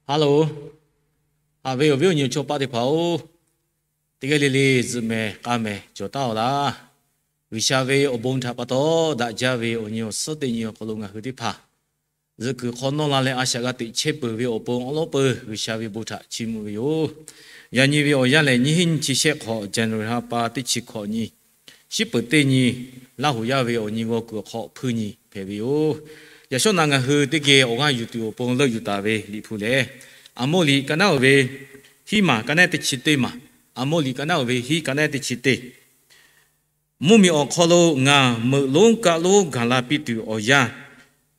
Hello, haꞈ ve awˬ viˉ awˬ nyi awˬ chawˇ paˆ teˇ hpaˍ-oˬ, teˇ geh le le zuhꞈ mehˍ k'a mehˍ cawˬ taˉ-oˬ laˇ. G'uiˬsha ve awˬ bon htaꞈ pa taw daꞈ jaˇ ve awˬ nyi awˬ suhˉ teˇ nyi awˬ hk'aw lo ngaˬ hui teˇ hpaˍ zuhꞈ kuiˬ hk'aw nawˇ la leh a shaꞈ g'a teꞈ chehˇ peuˬ ve awˬ pon awˉ lawˉ peuˬ G'uiˬsha ve bon htaꞈ chiˇ mvuh ve yoˬ. Yaꞈ nyi ve awˬ yanˇ lehˬ, nyiˇ hinˉ nyiˇ chi shehˆ hk'awꞈ, January ha pa teˇ chi hkawꞈ nyi, shiˉ peuˍ teˇ nyi, Laˇ huˍ yaˇ ve awˬ nyi g'aw kuiˬ awˬ hk'aw hpuiˇ nyi hpehꞈ ve yoˬ. Yaꞈ shawˉ naꞈ ngaˬ hui teˇ geh awˬ g'aˇ yuˬ tuˬ awˬ pon leuˆ yuˬ taˍ ve Liꞈ hpu lehˬ, Aˍmoˆ liꞈ ka naˉ uiˍ ve hiˉ maˬ ka naˉ teˇ chi teˇ maˬ, Aˍmoˆ liꞈ ka naˉ uiˍ ve hiˉ ka naˉ teˇ chi teˇ. Mvuhˇmiˬ awˬ hk'aw lo ngaˬ meuꞈ lonˉ kaˆ lonˉ gaˬ la piˇ tuˬ awˬ yanˇ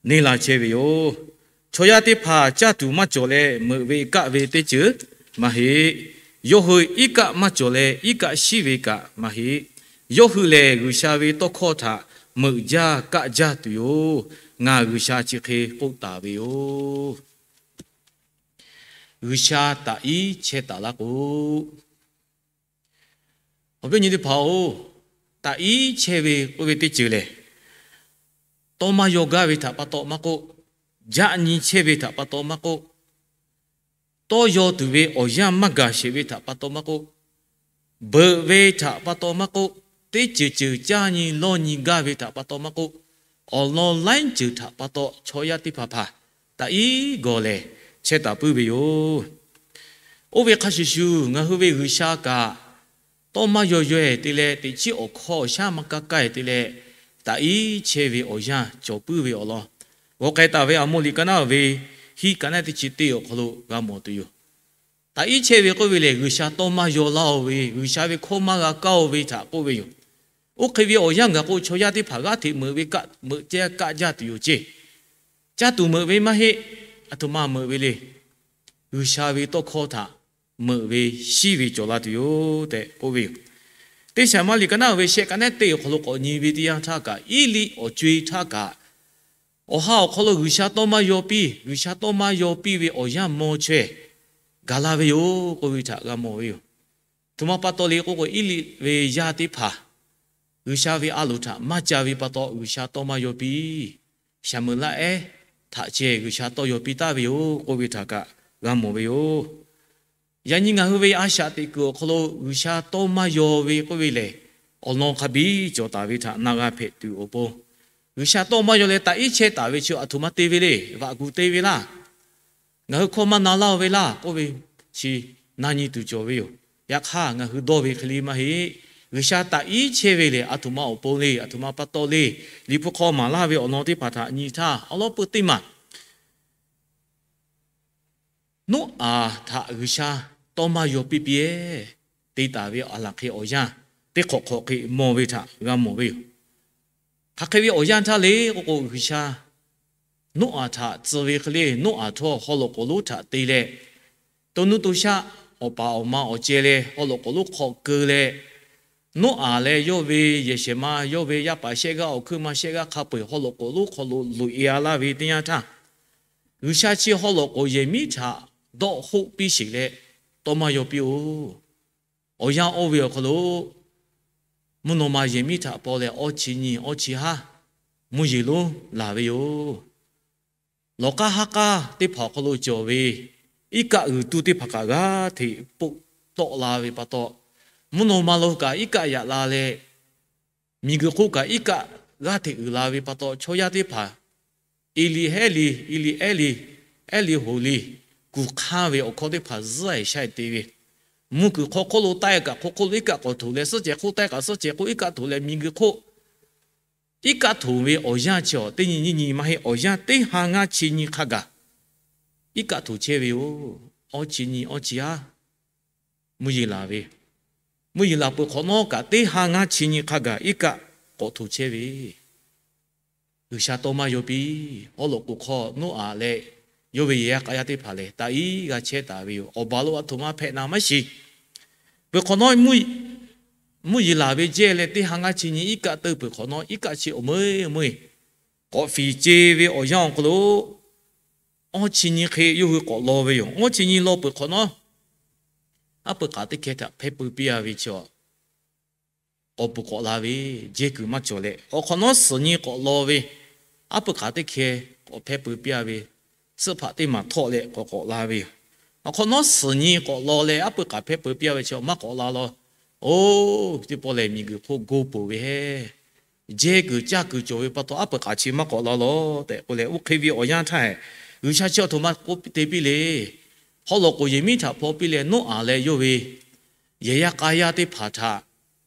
neˇ la chehˇ ve yoˬ. Chaw yaˇ teˇ hpaˍ caˇ tuˬ maˇ cawˬ leh meuꞈ ve kaˆ ve teˇ ceuˬ maˇ heˆ. Yawˇ hui iˉ kaˆ maˇ cawˬ leh iˉ kaˆ shiˉ ve kaꞈ maˇ heˆ. Yawˇ hui lehˬ, G'uiˬsha ve tawˇ hkawˇ htaꞈ meuꞈ jaˇ kaˆ jaˇ tuˬ yoˬ. Ngaˬ G'uiˬsha chi hk'e k'oˆ taˍ ve yoˬ. G'uiˬsha taꞈ iˉ chehˇ taˍ laˇ k'o, awˬ viˉ awˬ nyi teˇ hpaˍ-oˬ, taꞈ iˉ chehˇ ve k'oˆ ve teˇ ceuˬ lehˬ, tawˇ maˇ yaw gaˇ ve htaꞈ pa taw maˇ k'oˆ, jaˆ nyi chehˇ ve htaꞈ pa taw maˇ k'oˆ, tawˇ yaw tuˬ ve awˬ yanˇ maˇ gaˬ sheˍ ve htaꞈ pa taw maˇ k'oˆ, beuꞈ ve htaꞈ pa taw maˇ k'oˆ, teˇ ceuˬ ceuˬ caˇ nyi lawˇ nyi gaˇ ve htaꞈ pa taw maˇ k'oˆ, awˬ lawn laiˉ ceuˬ htaꞈ pa taw chaw yaˇ teˇ hpaˍ hpaˍ taꞈ iˉ gawˬ lehˬ chehˇ taˍ puiˉ ve yoˬ. Oˇ ve hk'a shuˍ shuˍ, ngaˬ hui ve G'uiˬsha kaꞈ tawˇ maˇ yaw yaw-e te leh, teꞈ chiˉ awˬ hkawˇ awˬ shaˉ maˇ kaˇ kaˇ-e te leh, taꞈ iˉ chehˇ ve awˬ yanˇ cawˬ puiˉ ve awˬ lawn, g'aw k'ai taˍ ve Aˍmoˆ liꞈ ka naˉ uiˍ ve hiˉ ka naˉ teˇ chi teˇ awˬ hk'aw lo g'a mawˬ tuˬ yoˬ. Taꞈ iˉ chehˇ ve k'oˆ ve lehˬ, G'uiˬsha tawˇ maˇ yaw laˇ-oˬ ve, G'uiˬsha ve hkawˇ maˇ g'a kaˇ-oˬ ve htaꞈ k'oˆ ve yoˬ. Oˇ hk'e ve awˬ yanˇ gaˬ k'o, chaw yaˇ teˇ hpaˍ g'aˇ hteꞈ meuꞈ ve kaˆ meuꞈ jaˇ kaˆ jaˇ tuˬ yoˬ ceˇ. Caˇ tuˬ meuꞈ ve maˇ heˆ. Aˬ htoꞈ ma meuꞈ ve le. G'uiˬsha ve tawˇ hkawˇ htaꞈ meuꞈ ve shiˉ ve cawˬ la tuˬ yoˬ tehꞈ k'oˆ ve yoˬ. Teˇ Saˍmo liꞈ ka naˉ uiˍ ve shehˆ ka naˉ teˇ awˬ hk'aw lo k'awꞈ nyi ve teˇ yanˇ htaˇ kaꞈ, Eˇliˆ awˬ co e htaˇ kaꞈ, awˬ ha awˬ hk'aw lo G'uiˬsha tawˇ maˇ yaw piˇ, G'uiˬsha tawˇ maˇ yaw piˇ ve awˬ yanˇ maw chaweh gaˬ la ve yoˬ k'oˆ ve htaꞈ g'a mawˬ ve yoˬ. Aˬ htoꞈ ma pa taw le k'oˆ k'o, Eˇliˆ ve yaˇ teˇ hpaˍ G'uiˬsha ve a loˍ htaꞈ maˇ ca ve pa taw G'uiˬsha tawˇ maˇ yaw piˇ. Saˍmo laˆ ehˉ htaꞈ ceh G'uiˬsha tawˇ yaw piˇ taˍ ve yoˬ k'oˆ ve htaꞈ kaꞈ g'a mawˬ ve yoˬ. Yaꞈ nyi ngaˬ hui ve a shaꞈ teꞈ kuiˬ awˬ hk'aw lo G'uiˬsha tawˇ maˇ yaw ve k'oˆ ve lehˬ, awˬ lawn hk'a biˇ cawˬ taˍ ve htaꞈ na g'a hpehꞈ tuˬ awˬ pon, G'uiˬsha tawˇ maˇ yaw leh taꞈ iˉ chehˇ taˍ ve chi aˬ htoꞈ ma te ve le, vaꞈ gu te ve laˇ. Ngaˬ hui hkawˇ maˇ na laˇ-oˬ ve laˇ k'oˆ ve chi na nyi tuˬ cawˬ ve yoˬ. Yaꞈ hk'aˇ, ngaˬ hui dawˇ ve hk'e le maˇ heˆ. G'uiˬsha taꞈ iˉ chehˇ ve lehˬ, aˬ htoꞈ ma awˬ pon le, aˬ htoꞈ ma pa taw le, Liꞈ hpu hk'aw maˍ laˇ ve awˬ lawn teˇ hpaˍ htaꞈ nyi htaˇ, awˉ lawˉ peuˬ teˇ maˬ Noˉaꞈ htaꞈ G'uiˬsha tawˇ maˇ yaw piˇ piˇ-eˬ te taˍ ve aˬ laˬ hk'e awˬ yanˇ teˇ hk'awꞈ hk'awꞈ hk'e mawˬ ve htaꞈ g'a mawˬ ve yoˬ. Hk'aˬ hk'e ve awˬ yanˇ htaˇ le k'oˆ k'o, G'uiˬsha Noˉaꞈ htaꞈ tcuh ve hk'e le, Noˉaꞈ htawˇ haw loꞈ k'oˍ lonˉ htaꞈ te leh, to nuˇ to shaˆ awˬ paˍ awˬ ma awˬ ceh leh haw loꞈ k'oˍ lonˉ hk'aw keu leh, Noˉaꞈ leh yawˇ ve yehˬ shehˍ ma, yawˇ ve yaˇ paˍ shehˆ g'aˇ awˬ hkuiˉ ma shehˆ g'aˇ hk'a peu-eˬ haw loꞈ k'oˍ lonˉ hk'aw lo loꞈ e-a laˇ ve teˇ yanˇ htaˇ, G'uiˬsha chi haw loꞈ k'oˍ yehˬ miˉ htaꞈ dawˆ hoˆ piˇ sheˍ leh, tawˇ maˇ yaw piˇ-oˬ. Awˬ yanˇ oˇ ve awˬ hk'aw lo mvuhˇ naw ma yehˬ miˉ htaꞈ paw leh awˇ chi nyi awˇ chi haˉ mvuhˇ yeˬ lonˉ laˬ ve yoˬ. Lawˬ k'aˇ haˉ k'aˇ teˇ hpaˍ awˬ hk'aw lo cawˬ ve iˉ kaˆ g'uiˬ tuˇ teˇ hpaˍ kaꞈ g'aˇ hteꞈ poˆ tawˆ la ve pa taw, mvuhˇ naw ma lo kaꞈ iˉ kaˆ yaꞈ la leh, miˬguiˬ hk'oˆ kaꞈ iˉ kaˆ g'aˇ hteꞈ uiˍ la ve pa taw, chaw yaˇ teˇ hpaˍ Eˇliˆ hehˉ le, Eˇliˆ ehˉ le, ehˉ le hoꞈ le, kuˬ hk'anˇ ve awˬ hkawˇ teˇ hpaˍ zuhˆ-e shaˆ-e te ve, mvuhˇ kuiˬ hk'aw hk'oˆ lo taˆ-e kaꞈ hk'oˆ hk'oˆ lo iˉ kaˆ k'awꞈ htoꞈ leh, suhˆ cehˬ hk'oˆ taˆ-e kaꞈ suhˆ cehˬ hk'oˆ iˉ kaˆ htoꞈ leh, miˬguiˬ hk'oˆ iˉ kaˆ htoꞈ ve awˬ yanˇ chi awˬ teˇ nyi nyiˇ nyi maˇ heˆ, awˬ yanˇ teˇ ha ngaˇ chi nyi hk'a gaˬ iˉ kaˆ htoꞈ chehˇ ve yoˬ. Awˇ chi nyi awˇ chi haˉ mvuhˇ yeˬ laˬ ve, mvuhˇ yeˬ laˬ peuˬ hk'awꞈ nawˉ kaꞈ teˇ ha ngaˇ chi nyi hk'a gaˬ iˉ kaˆ k'awꞈ htoꞈ chehˇ ve, G'uiˬsha tawˇ maˇ yaw piˇ. Haw loꞈ k'oˍ hk'aw Noˉaꞈ leh yawˇ ve yehˬ yaˇ k'a yaˇ teˇ hpaˍ lehˬ, taꞈ iˉ g'a chehˇ taˍ ve yoˬ. Awˬ baˬ lo aˬ htoꞈ ma hpehꞈ na maˇ shiˍ. Peuˬ hk'awꞈ nawˉ mvuhˇ yeˬ laˬ ve jehˇ leh teˇ ha ngaˇ chi nyi iˉ kaˆ teuˇ peuˬ hk'awꞈ nawˉ, iˉ kaˆ chi awˬ meuˇ meuˇ k'awꞈ fiˍ ce ve awˬ yanˇ awˬ hk'aw lo, awˇ chi nyi hk'e yawˇ hui k'awꞈ law ve yoˬ. Awˇ chi nyi law peuˬ hk'awꞈ nawˉ, aˉ pui k'aꞈ teˇ hkeh htaꞈ hpehˇ peu piˇ-a ve chi, k'awꞈ puˬ k'awꞈ la ve, jehˇ kuiˬ maˇ cawˬ leh, awˬ hk'awꞈ nawˉ suhˍ nyi k'awꞈ law ve, aˉ pui k'aꞈ teˇ hkeh k'awꞈ hpehˇ peu piˇ-a ve, suhˆ hpaꞈ teˇ maˬ htawˆ leh k'awꞈ k'awꞈ la ve yoˬ. Awˬ hk'awꞈ nawˉ suhˍ nyi k'awꞈ law leh aˉ pui k'aꞈ hpehˇ peuˬ piˇ-a ve chi maˇ k'awꞈ la law. Oˇ, teˇ pawˆ lehˬ miˬguiˬ hk'oˆ go peuˬ ve heˆ. Jehˇ kuiˬ caˇ kuiˬ cawˬ ve pa taw aˉ pui k'aꞈ chi maˇ k'awꞈ la law tehꞈ k'oˆ leh, oˇ hk'e ve awˬ yanˇ htaˇ, G'uiˬsha chi awˬ htoꞈ ma k'oˆ te piˇ le. Hawˉ lawꞈ k'oˍ yehˬ miˉ htaꞈ hpaw piˇ leh, Noˉaꞈ leh yawˇ ve yehˬ yaˇ k'a yaˇ teˇ hpaˍ htaꞈ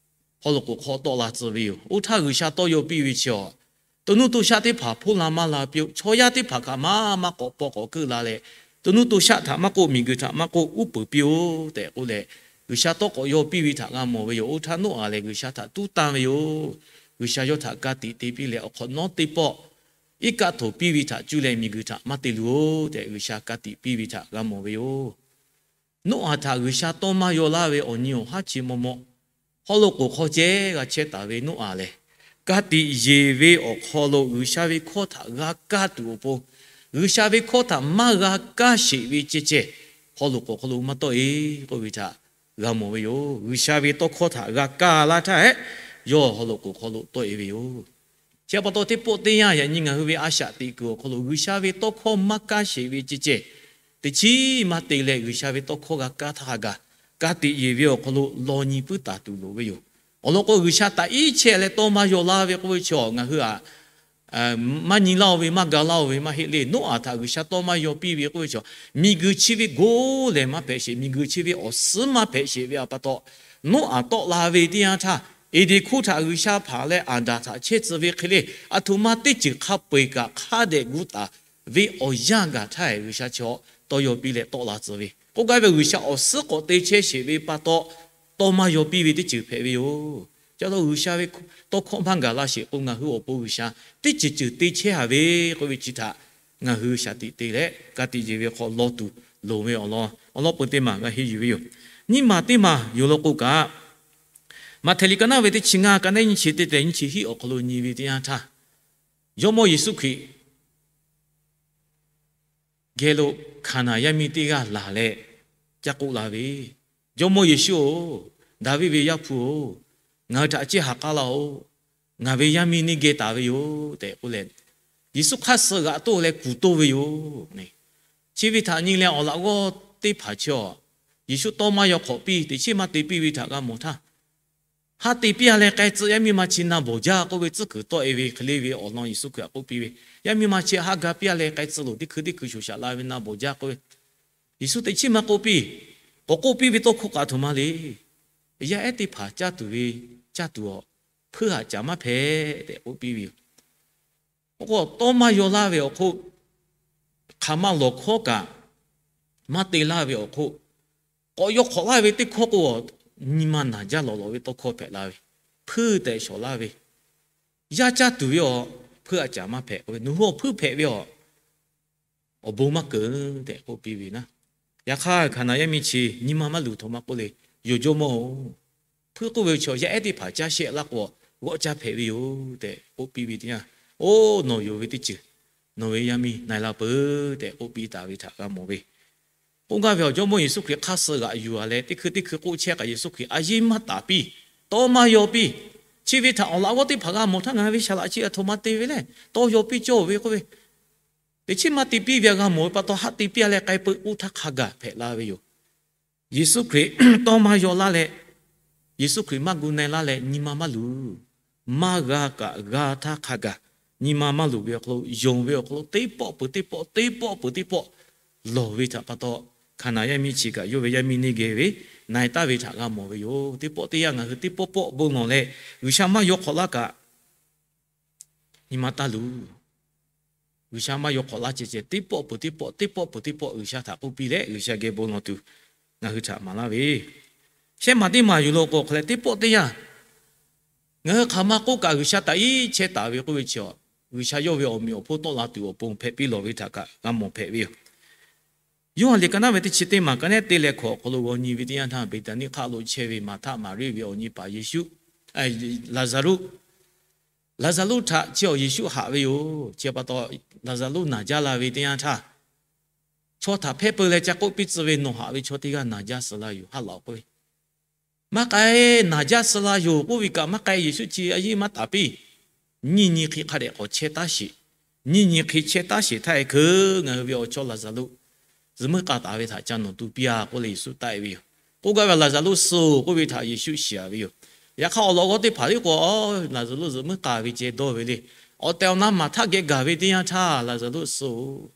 hawˉ lawꞈ k'oˍ hk'aw tawˆ la tcuh ve yoˬ. Oˇ htaˇ G'uiˬsha tawˇ yaw piˇ ve chi awˬ, to nuˇ to shaˆ teˇ hpaˍ hpoˇ la maˇ la piˇ-oˆ. Chaw yaˇ teˇ hpaˍ kaꞈ maˇ maˇ k'awꞈ paw k'awꞈ keuˆ la leh, to nuˇ to shaˆ htaꞈ maˇ k'oˆ, miˬguiˬ htaꞈ maˇ k'oˆ, uˉ peunˍ piˇ-oˆ tehꞈ k'oˆ leh, G'uiˬsha tawˇ k'awꞈ yaw piˇ ve htaꞈ g'a mawˬ ve yoˬ. Oˇ htaˇ Noˉaꞈ lehˬ G'uiˬsha htaꞈ tuˉ tanˇ ve yoˬ. G'uiˬsha yawˇ htaꞈ ka tiꞈ te piˇ leh, awˬ hk'awꞈ nawˉ teˇ pawˆ iˉ kaˆ htoˍ piˇ ve htaꞈ cuˇ leh miˬguiˬ htaꞈ maˇ te luˬ-oˬ tehꞈ, G'uiˬsha ka tiꞈ piˇ ve htaꞈ g'a mawˬ ve yoˬ. Noˉaꞈ htaꞈ G'uiˬsha tawˇ maˇ yaw laˇ ve awˬ nyi awˬ haˉ chi maw maw, hawˉ lawꞈ k'oˍ hk'aw ceh g'a chehˇ taˍ ve Noˉaꞈ lehˬ, ka tiꞈ yeˬ ve awˬ hk'aw lo G'uiˬsha ve hkawˇ htaꞈ g'a kaˇ tuˬ awˬ pon, G'uiˬsha ve hkawˇ htaꞈ maˇ g'a kaˇ sheˍ ve ceh ceh, hawˉ lawꞈ k'oˍ hk'aw lo maˇ tawˆ-e k'oˆ ve htaꞈ g'a mawˬ ve yoˬ. G'uiˬsha ve tawˇ hkawˇ htaꞈ g'a kaˇ laˇ htaˇ hehꞈ, yawˇ hawˉ lawꞈ k'oˍ hk'aw lo tawˆ-e ve yoˬ. Chi pa taw teˇ pawˆ teˇ yanˇ yaꞈ nyi ngaˬ hui ve a shaꞈ teꞈ kuiˬ awˬ hk'aw lo G'uiˬsha ve tawˇ hkawˇ maˇ kaˇ sheˍ ve ceh ceh, teˇ chiˉ maˇ te leh G'uiˬsha ve tawˇ hkawˇ g'a kaˇ htaˇ hk'a gaˬ, ka tiꞈ yeˬ ve awˬ hk'aw lo law nyi puiˉ taˍ tuˬ loˍ ve yoˬ. Awˬ lawn k'o, G'uiˬsha taꞈ iˉ chehˇ leh tawˇ maˇ yaw laˇ ve k'oˆ ve chi awˬ ngaˬ hui aꞈ maˇ nyi laˇ-oˬ ve, maˇ ga laˇ-oˬ ve maˇ heˆ le. Noˉaꞈ htaꞈ G'uiˬsha tawˇ maˇ yaw piˇ ve k'oˆ ve chi, miˬguiˬ chi ve goˇ lehˬ maˇ hpehꞈ sheˍ, miˬguiˬ chi ve awˬ suhˉ maˇ hpehꞈ sheˍ ve pa taw, Noˉaꞈ tawˆ la ve teˇ yanˇ htaˇ, Eˍdenˍ hkoˇ htaꞈ G'uiˬsha hpanˍ leh Aˍdanˍ htaꞈ chehˇ tcuh ve hk'e le, aˬ htoꞈ ma teˇ ceuˬ hk'a peu-eˬ kaꞈ hk'a dehꞈ gu taˍ ve awˬ yanˇ gaˬ htaˇ, G'uiˬsha chi tawˇ yaw piˇ leh tawˆ la tcuh ve k'oˆ gaˇ ve, G'uiˬsha awˬ suhˉ k'awꞈ te chehˇ sheˍ ve pa taw, tawˇ maˇ yaw piˇ ve teˇ ceuˬ hpehꞈ ve yoˬ. Ca taw G'uiˬsha ve tawˇ hkawˇ maˇ gaˬ la sheˍ k'o, ngaˬ hui awˬ pon G'uiˬsha teˇ ceuˬ ceuˬ te chehˇ-a ve k'oˆ ve chi htaꞈ ngaˬ hui shaˍ tiꞈ te leh, ka tiꞈ yeˬ ve hk'aw law tuˬ loˍ ve awˬ lawn, awˬ lawn peu teˇ maˬ g'a henˇ yuˬ ve yoˬ. Nyiˇ maˬ teˇ maˬ yoˬ law k'o kaꞈ, Maꞈhtehˍ liꞈ ka naˉ ve teˇ chi ngaˇ, ka naˉ nyiˇ chi teˇ tehꞈ nyiˇ chi hiˆ awˬ hk'aw lo nyi ve teˇ yanˇ htaˇ, Jawˇmawˇ Yeˍsuˆ Hkriꞈ geh lo Hkaˍnanˍ yaˇ miˇ teˇ g'aˇ laˬ leh, ca k'oˆ la ve, Jawˇmawˇ Yeˍsuˆ-oˬ, Daˍviˆ ve Yaˇ hpu-oˬ, ngaˬ hui htaꞈ ceˇ ha k'aˉ laˇ-oˆ. Ngaˬ ve yaˇ miˇ neˇ geh taˍ ve yoˬ tehꞈ k'oˆ leh, Yeˍsuˆ hk'aˇ suh g'aꞈ toˆ leh kuˬ toˇ ve yoˬ. Chi ve htaꞈ nyi leh awˬ laꞈ g'awˇ teˇ hpaˍ chi awˬ, Yeˍsuˆ tawˇ maˇ yaw hk'awꞈ piˇ, teꞈ chiˉ maˇ te piˇ ve htaꞈ g'a mawˬ htaˇ, ha te piˇ-a leh k'ai tcuh, yaˇ miˇ ma chi na bawˬ jaˇ k'oˆ ve tcuhˉ kuiˬ tawˆ-e ve hk'e le ve awˬ lawn Yeˍsuˆ Hkriꞈ htaꞈ k'oˆ piˇ ve, yaˇ miˇ ma chi ha ga piˇ-a leh k'ai tcuh loˬ, teˇ hkui teˇ hkui shoˍ shaꞈ la ve na bawˬ jaˇ k'oˆ ve, Yeˍsuˆ teꞈ chiˉ maˇ k'oˆ piˇ. K'awꞈ k'oˆ piˇ ve tawˇ hkawˇ kaꞈ aˬ htoꞈ ma le. Yaˇ ehˉ teˇ hpaˍ caˇ tuˬ ve, caˇ tuˬ awˬ, hpuiˇ haꞈ caˍ maˇ hpehꞈ tehꞈ k'oˆ piˇ ve yoˬ. K'o, tawˇ maˇ yaw laˇ ve awˬ hk'oˆ, hk'aˬ ma lawˬ hkawˉ kaꞈ maˇ te laˇ ve awˬ hk'oˆ, k'awꞈ yaw hk'awꞈ laˇ ve teˇ hkawˇ k'o, nyi ma naˬ jaˇ lawˬ lawˬ ve tawˇ hkawˇ hpehꞈ la ve, hpuiˇ tehꞈ shawˍ laˇ ve, yaˇ caˇ tuˬ ve awˬ, hpuiˇ haꞈ caˍ maˇ hpehꞈ k'oˆ ve, nawˬ hui awˬ hpuiˇ hpehꞈ ve awˬ awˬ bon maˇ keunˍ tehꞈ k'oˆ piˇ ve yoˬ naˉ. Yaꞈ hk'aˇ, Hkaˍnanˍ yaˇ miˇ chi nyi ma maˇ luˬ htoꞈ ma k'oˆ le, Yonˍ Jawˇmawˇ-oˬ, hpuiˇ k'oˆ ve chaw yaˇ ehˉ teˇ hpaˍ caˇ shehˆ laˇ k'o, g'awˆ caˇ hpehꞈ ve yoˬ tehꞈ k'oˆ piˇ ve teˇ yanˇ, Oˇ, nawˬ yonˍ ve teˇ ceuˬ nawˬ ve yaˇ miˇ na-e la peuˬ tehꞈ k'oˆ piˇ taˍ ve htaꞈ g'a mawˬ ve. K'oˆ gaˇ ve awˬ, Jawˇmawˇ Yeˍsuˆ Hkriꞈ hk'aˇ suh g'aꞈ yuˬ-a leh, teˇ hkui teˇ hkui k'oˆ chehˇ kaꞈ Yeˍsuˆ Hkriꞈ a yiˇ maˇ taˍ piˇ, tawˇ maˇ yaw piˇ. Chi ve htaꞈ awˬ laꞈ g'awˇ teˇ hpaˍ g'a mawˬ htaˇ, ngaˬ ve shaˍ laꞈ chi aˬ htoꞈ ma te ve le, tawˇ yaw piˇ cawˇ ve k'oˆ ve, teꞈ chiˉ maˇ te piˇ ve g'a mawˬ ve pa taw, haˆ te piˇ-a leh k'ai peu k'oˆ htaˇ hk'a gaˬ hpehꞈ la ve yoˬ. Yeˍsuˆ Hkriꞈ tawˇ maˇ yaw laˇ leh, Yeˍsuˆ Hkriꞈ maˇ gu na-e laˇ leh nyi ma maˇ luˬ. Maˇ g'a kaꞈ g'a htaˇ hk'a gaˬ, nyi ma maˇ luˬ ve awˬ hk'aw lo, yonˍ ve awˬ hk'aw lo teˇ pawˆ peuˬ teˇ pawˆ, teˇ pawˆ peuˬ teˇ pawˆ lawˬ ve htaꞈ pa taw, Hkaˍnanˍ yaˇ miˇ chi kaꞈ yawˇ ve yaˇ miˇ neˇ geh ve na-e taˍ ve htaꞈ g'a mawˬ ve yoˬ. Teˇ pawˆ teˇ yanˇ ngaˬ hui teˇ pawˆ pawˆ bon lawˬ leh, G'uiˬsha maˇ yaw hk'awꞈ laˇ kaꞈ, nyi ma taˇ luˬ. G'uiˬsha maˇ yaw hk'awꞈ laˇ ceh ceh, teˇ pawˆ peuˬ teˇ pawˆ, teˇ pawˆ peuˬ teˇ pawˆ G'uiˬsha htaꞈ k'oˆ piˇ leh, G'uiˬsha geh bon lawˬ tuˬ ngaˬ hui htaꞈ maˍ laˇ ve, shehˆ maˬ teˇ maˬ yuˬ lo k'o hk'a leh, teˇ pawˆ teˇ yanˇ ngaˬ hui hk'aˬ ma k'oˆ kaꞈ G'uiˬsha taꞈ iˉ chehˇ taˍ ve k'oˆ ve chi, G'uiˬsha yawˇ ve awˬ meꞈ awˬ hponˇ tawˆ la tuˬ awˬ pon hpehꞈ piˇ lawˬ ve htaꞈ kaꞈ g'a mawˬ hpehꞈ ve yoˬ. Yoˇhanˬ liꞈ ka naˉ ve teˇ chi teˇ maˬ ka naˉ te leh hkawꞈ awˬ hk'aw lo g'aw nyi ve teˇ yanˇ htaˇ, Beˍtaˍniˆ hk'aˆ lo chehˇ ve Maˍhtaˆ Maˍriˆ ve awˬ nyi paˍ Yeˍsuˆ, Laˍzaˍruˆ, Laˍzaˍruˆ htaꞈ chi awˬ Yeˍsuˆ haꞈ ve yoˬ. Chi pa taw, Laˍzaˍruˆ naˬ jaˇ la ve teˇ yanˇ htaˇ, chaw htaꞈ hpehˇ peu leh ca k'oˆ piˇ tcuh ve, Nawˬ haꞈ ve chaw teˇ g'aˇ naˬ jaˇ suh la yoˬ, ha laꞈ-oˬ k'oˆ ve. Maˇ k'ai, naˬ jaˇ suh la yoˬ k'oˆ ve kaꞈ maˇ k'ai, Yeˍsuˆ chi a yiˇ maˇ taˍ piˇ. Nyiˇ nyi hk'e hk'a dehꞈ k'awꞈ chehˇ taˉ sheˍ. Nyiˇ nyi hk'e chehˇ taˉ sheˍ htaˇ, e hkeu ngaˬ hui ve awˬ chawˇ Laˍzaˍruˆ zuhꞈ muiˉ k'a taˍ ve htaꞈ ca nawˬ tu piˇ-a k'oˆ leh Yeˍsuˆ taˆ-e ve yoˬ. K'oˆ gaˇ ve, Laˍzaˍruˆ suh-oˬ k'oˆ ve htaꞈ Yeˍsuˆ shiˍ-a ve yoˬ. Yaꞈ hk'aˇ awˬ laꞈ g'awˇ teˇ hpaˍ tiˉ k'o, Laˍzaˍruˆ zuhꞈ muiˉ k'a ve ceh dawˇ ve le. Awˬ tehˬ awˬ na Maˍhtaˆ geh gaˬ ve teˇ yanˇ htaˇ, Laˍzaˍruˆ suh-oˬ,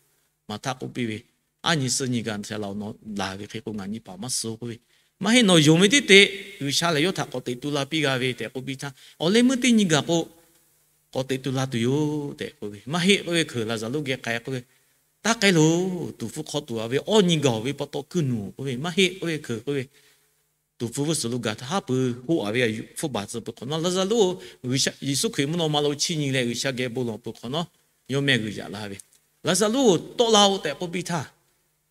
Maˍhtaˆ k'oˆ piˇ ve, Aˉ nyi suhˆ nyi gaˬ htaꞈ laˬ-oˬ, nawˬ laˬ ve hk'e k'o ngaˬ nyi paˍ maˇ suh-oˬ k'oˆ ve. Maˇ heˆ, nawˬ yonˍ ve teˇ te G'uiˬsha lehˬ yawˇ htaꞈ k'awꞈ teꞈ tu la piˇ g'a ve tehꞈ k'oˆ piˇ htaˇ, awˬ leh meuˇ teˇ nyi gaˬ k'o k'awꞈ teꞈ tu la tuˬ yoˬ tehꞈ k'oˆ ve. Maˇ heˆ k'oˆ ve hkeuˬ Laˍzaˍruˆ geh k'ai k'oˆ ve, Taˇ k'ai loˬ. Tuˍ hpfuh hk'aw tuˬ-a ve awˇ nyi gaˬ-oˬ ve pa taw kuiˇ nuˬ-oˬ k'oˆ ve. Maˇ heˆ k'oˆ ve hkeuˬ k'oˆ ve, tuˍ hpfuh g'uˇ suhˍ lo gaˬ htaˇ haˉ pui hoˆ-a ve, a yuˬ hpfuhˇ baˬ tcuh peuˬ hk'awꞈ nawˉ, Laˍzaˍruˆ-oˬ, Yeˍsuˆ Hkriꞈ mvuhˇ naw ma lo chiˇ nyi leh G'uiˬsha geh bon lawˬ peuˬ hk'awꞈ nawˉ, yawˇ mehˆ g'uiˬ yaꞈ la ve, Laˍzaˍruˆ-oˬ, tawˆ la-oˬ tehꞈ k'oˆ piˇ htaˇ,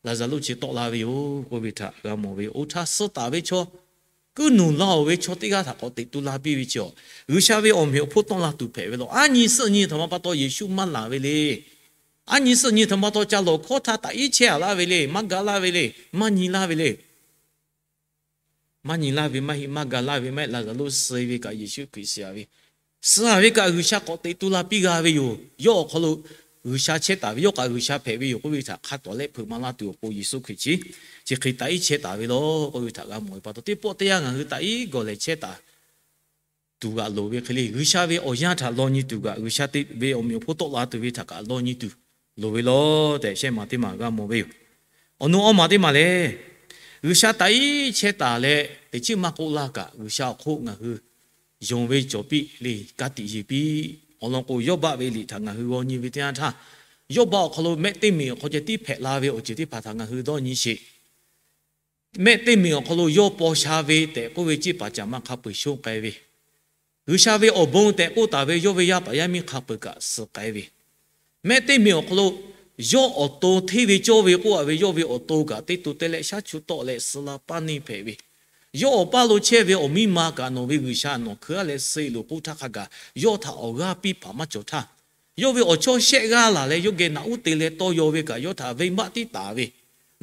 Laˍzaˍruˆ chi tawˆ la ve yoˬ k'oˆ ve htaꞈ g'a mawˬ ve yoˬ. Oˇ htaˇ suh taˍ ve chaw, kuiˇ nuˬ la-oˬ ve chaw teˇ g'aˇ htaꞈ k'awꞈ teꞈ tu la piˇ ve chi-a, G'uiˬsha ve awˬ meꞈ awˬ hponˇ tawˆ la tuˬ hpehꞈ ve law. Aˉ nyi suhˆ nyi htaꞈ ma pa taw Yeˍsuˆ maˇ laˬ ve le. Aˉ nyi suhˆ nyi htaꞈ ma pa taw ca lawˬ hkawˉ htaˇ taꞈ iˉ chehˇ-a laˇ ve le. Maˇ ga laˇ ve le. Maˇ nyi laˇ ve le. Maˇ nyi laˇ ve maˇ heˆ, maˇ ga laˇ ve maˇ heˆ, Laˍzaˍruˆ suh ve kaꞈ Yeˍsuˆ Hkriꞈ shiˍ-a ve, suh-a ve kaꞈ G'uiˬsha k'awꞈ teꞈ tu la piˇ g'a ve yoˬ. Yawˇ awˬ hk'aw lo G'uiˬsha chehˇ taˍ ve, yawˇ kaꞈ G'uiˬsha hpehꞈ ve yoˬ k'oˆ ve htaꞈ hk'a tawˍ lehˆ hpeuꞈ maˍ laˇ tuˬ awˬ pon Yeˍsuˆ Hkriꞈ chi, chi hk'e taꞈ iˉ chehˇ taˍ ve law k'oˆ ve htaꞈ g'a mawˬ ve pa taw, teˇ pawˆ teˇ yanˇ ngaˬ hui taꞈ iˉ gawˬ lehˬ chehˇ taˍ tuˬ g'aꞈ loˍ ve hk'e le, G'uiˬsha ve awˬ yanˇ htaꞈ law nyi tuˬ kaꞈ, G'uiˬsha te ve awˬ meꞈ awˬ hponˇ tawˆ la tuˬ ve htaꞈ kaꞈ law nyi tuˬ loˍ ve law tehꞈ shehˆ maˬ teˇ maˬ g'a mawˬ ve yoˬ. Awˬ nu awˇ maˬ teˇ maˬ lehˬ, G'uiˬsha taꞈ iˉ chehˇ taˍ leh teꞈ chiˉ maˇ k'oˆ laˇ kaꞈ, G'uiˬsha awˬ hk'oˆ ngaˬ hui yonˍ ve cawˬ piˇ le, ka tiꞈ yeˬ piˇ. Awˬ lawn k'o, Yawˇbaˆ ve liꞈ htaꞈ ngaˬ hui g'aw nyi ve teˇ yanˇ htaˇ, Yawˇbaˆ awˬ hk'aw lo mehˆ teˇ meꞈ awˬ hk'aw ceh tiˉ hpehꞈ la ve awˬ ceuˬ teˇ hpaˍ htaꞈ ngaˬ hui dawˇ nyi sheˍ. Mehˆ teˇ meꞈ awˬ hk'aw lo yawˇ paw sha ve tehꞈ k'oˆ ve ceˇ paˍ caˍ ma hk'a peu-eˬ shonˇ k'ai ve, G'uiˬsha ve awˬ bon tehꞈ k'oˆ taˍ ve yawˇ ve yaˇ paˍ yaˇ miˇ hk'a peu-eˬ kaꞈ suh k'ai ve, mehˆ teˇ meꞈ awˬ hk'aw lo yawˇ awˬ to hteˇ ve cawˇ ve k'oˆ a ve yawˇ ve awˬ to kaꞈ teˇ to te leh shaˉ chu tawˆ leh suh la paˇ neˇ hpehꞈ ve, yawˇ awˬ paˇ lo chehˇ ve awˬ miˇ ma kaꞈ nawˬ ve G'uiˬsha nawˬ hkeu-a leh suh loˬ k'oˆ htaˇ hk'a gaˬ, yawˇ htaꞈ awˬ g'aˇ piˇ hpaˍ maˇ cawˬ htaˇ, yawˇ ve awˬ chawˇ shehˆ g'aˇ laˬ leh yawˇ geh naꞈ uˉ te leh tawˇ yaw ve kaꞈ yawˇ htaꞈ venˇbaˆ tiˉ taˍ ve,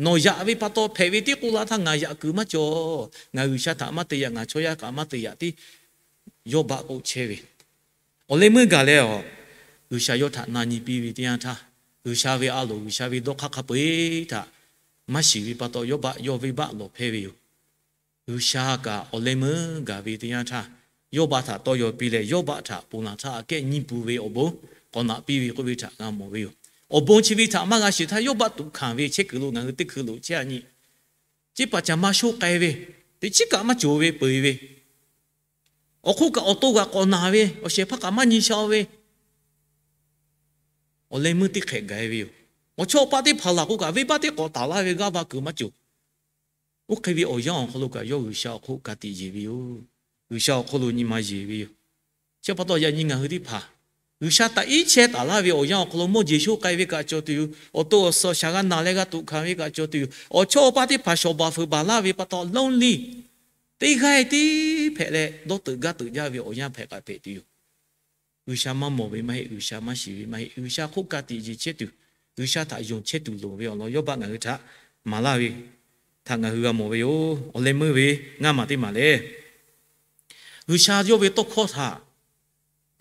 nawˬ yaꞈ ve pa taw hpehꞈ ve tiˉ k'oˆ laˇ htaˇ ngaˬ yaꞈ kuiˬ maˇ cawˬ. Ngaˬ G'uiˬsha htaꞈ maˇ te yaꞈ, ngaˬ chaw yaˇ kaꞈ maˇ te yaꞈ tiˉ Yawˇbaˆ k'oˆ chehˇ ve. Awˬ leh meuˇ gaˬ leh, G'uiˬsha yawˇ htaꞈ na nyi piˇ ve teˇ yanˇ htaˇ, G'uiˬsha ve a loˍ, G'uiˬsha ve dawˇ hk'aˇ hk'a peu-eˬ htaꞈ maˇ shiˍ ve pa taw, Yawˇbaˆ yawˇ venˇbaˆ lawˬ hpehˇ ve yoˬ. G'uiˬsha kaꞈ awˬ leh meuˇ gaˬ ve teˇ yanˇ htaˇ, Yawˇbaˆ htaꞈ tawˇ yaw piˇ leh, Yawˇbaˆ htaꞈ ponˬ laˬ htaˇ aꞈ kehˉ nyiˇ pu ve awˬ bon k'awꞈ naꞈ piˇ ve k'oˆ ve htaꞈ g'a mawˬ ve yoˬ. Awˬ bon chi ve htaꞈ maˇ g'a shiˍ htaˇ, Yawˇbaˆ tuꞈ hkanˍ ve chehˇ kuiˬ lo ngaˬ hui teˇ hkui lo chehˇ-a nyi, ceˇ paˍ caˍ ma shonˇ k'ai ve, teꞈ chiˉ kaꞈ maˇ cawˬ ve peu-eˬ ve, awˬ hk'oˆ kaꞈ awˬ to g'aꞈ k'awꞈ naˬ ve, awˬ shehˍ hpaˇ kaꞈ maˇ nyi sha ve, awˬ leh meuˇ teˇ hk'ehꞈ gaˬ-e ve yoˬ. Awˬ chawˇ awˬ paˇ teˇ hpaˍ laˬ k'o kaꞈ, venˇbaˆ teˇ k'awꞈ taˍ laˇ ve g'aˇ va kuiˬ maˇ cawˬ. Oˇ hk'e ve awˬ yanˇ awˬ hk'aw lo kaꞈ yawˇ G'uiˬsha awˬ hk'oˆ ka tiꞈ yeˬ ve yoˬ. G'uiˬsha awˬ hk'aw lo nyi ma yeˬ ve yoˬ. Chi pa taw yaꞈ nyi ngaˬ hui teˇ hpaˍ G'uiˬsha taꞈ iˉ chehˇ taˍ laˇ ve awˬ yanˇ awˬ hk'aw lo mawˇ jeˬ shonˇ k'ai ve kaꞈ cawˬ tuˬ yoˬ. Awˬ to awˬ suhˍ shaˍ g'a naˬ leh g'a tuꞈ hkanˍ ve kaꞈ cawˬ tuˬ yoˬ. Awˬ chawˇ awˬ paˇ teˇ hpaˍ shawˍ baˬ fuiˍ baˬ laˇ ve pa taw lonely, teˇ g'aˇ tiˉ hpehꞈ leh dawˇ teuꞈ gaˇ teuꞈ jaˇ ve awˬ yanˇ hpehꞈ kaꞈ hpehꞈ tuˬ yoˬ. G'uiˬsha maˇ mawˬ ve maˇ heˆ, G'uiˬsha maˇ shiˍ ve maˇ heˆ, G'uiˬsha hk'oˆ ka tiꞈ yeˬ chehˇ tuˬ, G'uiˬsha htaꞈ yonˍ chehˇ tuˬ loˍ ve awˬ lawn Yawˇbaˆ ngaˬ hui htaꞈ maˍ laˇ ve htaꞈ ngaˬ hui g'a mawˬ ve yoˬ. Awˬ leh meuˇ ve ngaˇ maˬ teˇ maˬ lehˬ, G'uiˬsha yawˇ ve tawˇ hkawˇ htaꞈ